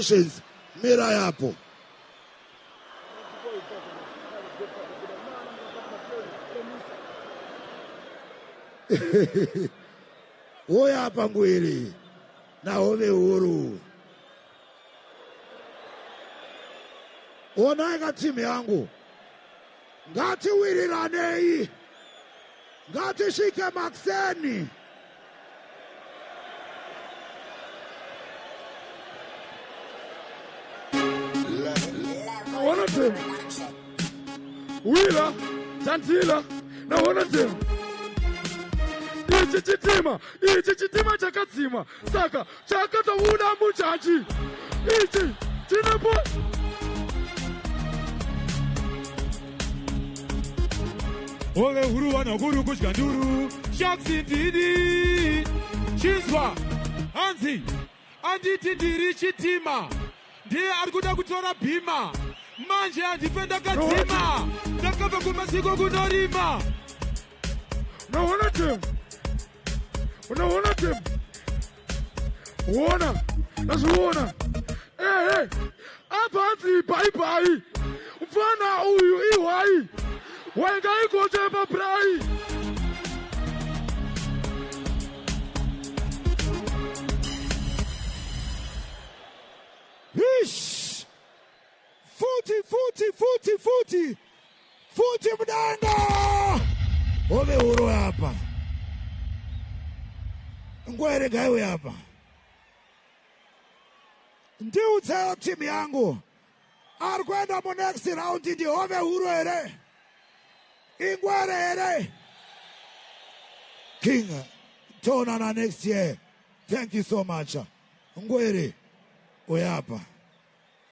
Congratulations, mira yapo. Uya apa ngwiri nahove huru. Onai ka team yangu. Ngatiwiriranei. Ngatisvike makuseni. Naona tena wila tantila naona tena ichi chitima ichi chitima chakadzima saka chakatobuda mujaji ichi chinepo Hove huru vanhu vakuru kudya nduru sharks ndini chinzwa hanzi anditi ndiri chitima ndiye ari kuda kutora bhima manje handife ndakadzima ndakabva kumasiko kunorima unoona tem unoona tem uona ndazviona ehe apa hanzi bhaibhai mfana uyu ihwai wainga ikoche pabrai Ish! Futi, futi, futi, futi. Futi mudenga! Hove huru apa. Ngwere ngaiwe apa. Ndiudzewo timu yangu. Ari kuenda munext round ndi hove huru here? Ingwere here? King, toonana next year. Thank you so much. Ngwere, uya apa.